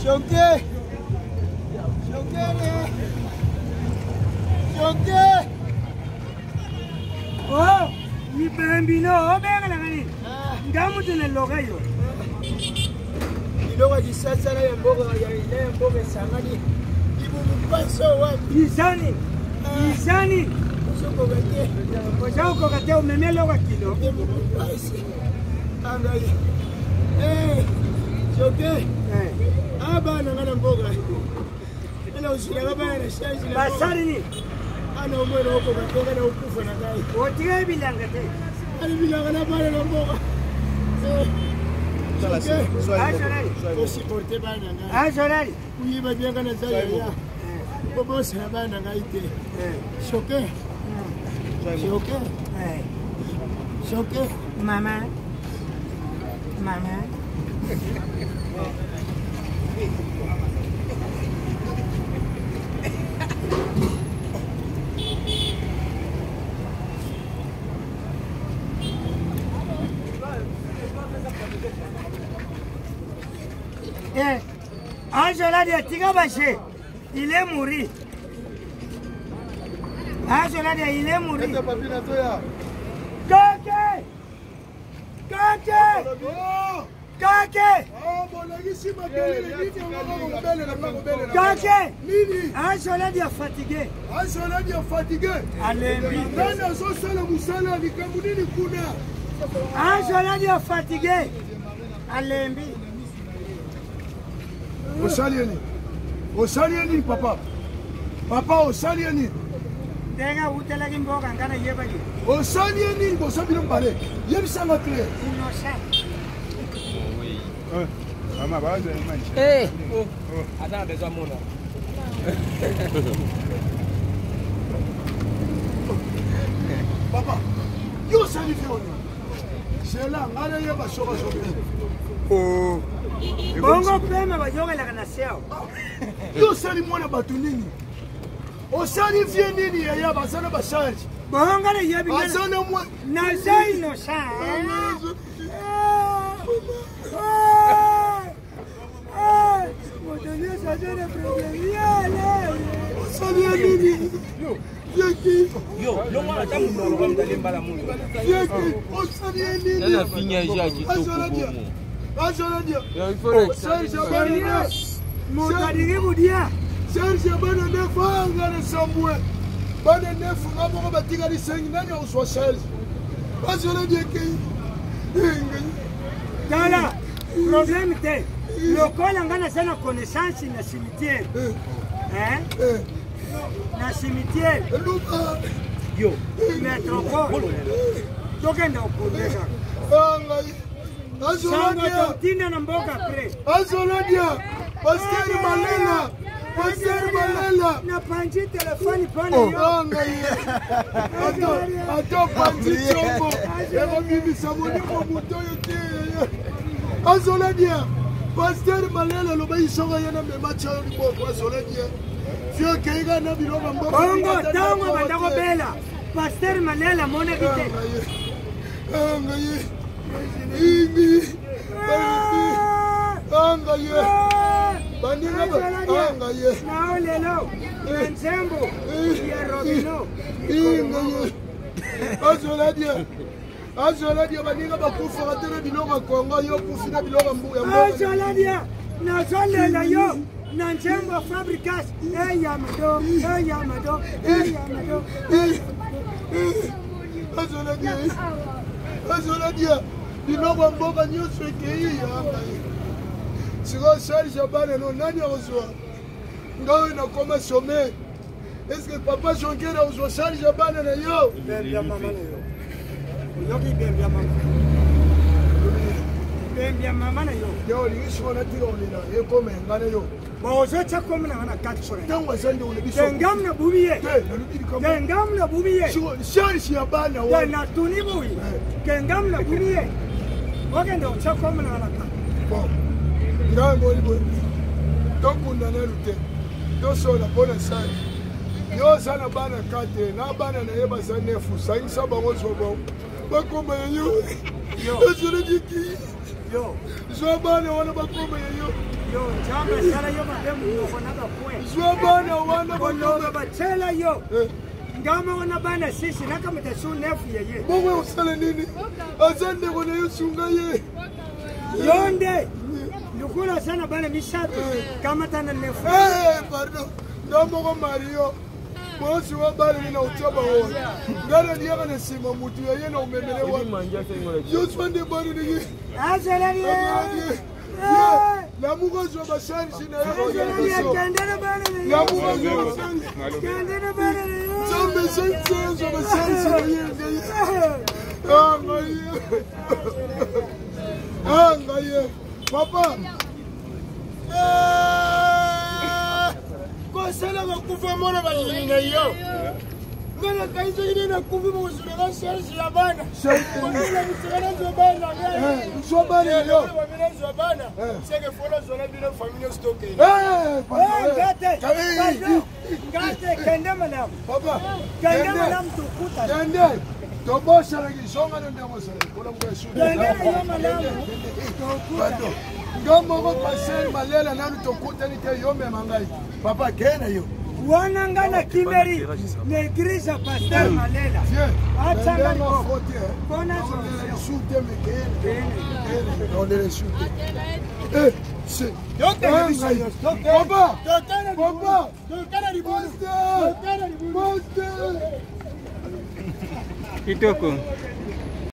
Choqué. Choqué. Choqué. Oh, mibembino obengelaka nini nga mutu na eloka yo biloko ya kisasa na ya mboka na ya mboka esangani libumu mpasi oyo wapi izani izani ozokoka te oza kokoka te omemi eloko ya kilo libumu mpasi angai soke abana nga na mboka ena osilaka bana na charge basali nini ana omwena okoka te nga na okufa na ngai otikaki bilanga te ali bilanga na bana na mboka osupporte bana na ngai koyiba bianga naza yaya kobosana bana na ngai te choke choke choke mama mama. Eh, Angela dia tika bashe, il est mouri. Angela dia il est mouri. Kake! Kake! Kake! Kake! Angela dia fatigué. Angela dia fatigué. Alembi. Nani azosala mosala likambo nini kuna? Angela dia fatigué. Alembi. Osali ye nini? Osali ye nini papa? Papa osali ye nini? Ndenge awutelaki mboka nga nayebaki. Osali ye nini boza bino mibale? Yebisanga clair. Innocent. Eh, aza na besoin mona. Papa, yo osali vie oyo. Zela ngai nayeba soki azobela. Bongo pema bayokelaka na se awa. Yo osali mwana bato nini? Osali vie nini yaya baza na bacharge. Bongo ngai nayebi Baza na mwa naza innocent. Moto nyonso aza na problème. Osali ye nini? Yeki. Yo, longo ata munoko kwa mtale mbala muno. Yeki, osali ye nini? Nana finya ja kitoko Azoladia. bomo. Azoladia. Il faut Serge Abana nef. Moto alingi kodia. Serge Abana nef anga na sambwe. Bana nef nga moko batikali sengi nani akozwa Serge. Azoladia ekei. Tala, problème te. Lokola nga naza na connaissance na cimetière. Hein? Na cimetière. Luba. Yo. Métropole. Tokenda okunde kaka. Ngai. Sango Azoladia. totinda na mboka après. Azoladia. Pasteur Malela. Pasteur Malela. Napanzi telefone mpona yo. Ata panzi tsombo ekobimisa molimo moto oyo te azoladia paster malela alobaki soko ye na mema tya yo liboko azoladia fio okei kaka na biloko mboka Bongo ntango banda kobela Pasteur Malela amonaki te. ngai ingi anga ye baninga anga ye Nao lelo na nzembo ya Robino. inga ye azoladia azoladia baninga bakufaka te na biloko ya kongo yo okufi na biloko ya mboka Azoladia nazolela yo na nzembo Fabricas eyamado eyamado eyamado. Azoladia azoladia biloko ya mboka nyonso ekei yanga ye sikoyo charge ya bana no nani akozwa ngai oyo nakoma sommet estce papa jonker akozwa charge ya bana na yo Bembe ya mama na yo. Oyoki bembe ya mama. Bembe ya mama na yo. yo olingi sikoyo natika kolela ekoma enga na yo Bozotya komi na nga na kati sona. ntango aza nde olobi Kengamu na bubi ye. te nalobi likambo Kengamu na bubi ye. Sikoyo, charge ya bana Te wana natuni boye. Kengamu na bubi ye. Okende otya komi na nga na kati. Bon, ngai moni boye tokunda nanu te tosola mpo na sali yo oza na bana ka te na bana na ye baza nefu sangisa bango zwa bango bakoma ya yo ezolekiki Yo. zwa bana wana bakoma ya yo. Yo nzambe asala yo mabe monoko na bapoint. Zwa bana wana koloba batiela yo. Nga moko na bana sisi nakamata su nefu yeye. Bongo osala nini? Aza ndeko na yo sunga ye. Yo nde lokola aza na bana misato kamata na nefu. Pardon, nga moko Mario. Mwasi wa bana ni na otya bango wana. Nga naliaka na nsima motu ya ye na omemele wana. Yo swa nde bana ndenge. Azeleli ye. Lamuka ozwa basharge na yo. Lamuka ozwa basharge. Nzambe sente ozwa basharge na ye ngai. Ah ngai. Ah ngai. Papa. Kosala bakufa mona bayini na yo. Nga nakangi soki nde nakufi bokosunaka charge ya bana. Kolakisaka nazwa bana. Zwa bana yo. Nazwa bana. Seke fo nazwa na bino famille nyonso tokende. Ngate. Ngate kende malamu. Papa. Kende malamu tokuta. Kende. Tobosanaki zonga na ndeko osala kolamuka esu. Kende na yo malamu. Tokuta. Nga moko pasteur Malela nanu tokutani te yo mema ngai. Papa kende na yo. Wana nga na kimeri na eglise ya pasteur Malela. Atanga liboko. Mpona Papa! Papa! Pasteur! Pasteur! Kitoko.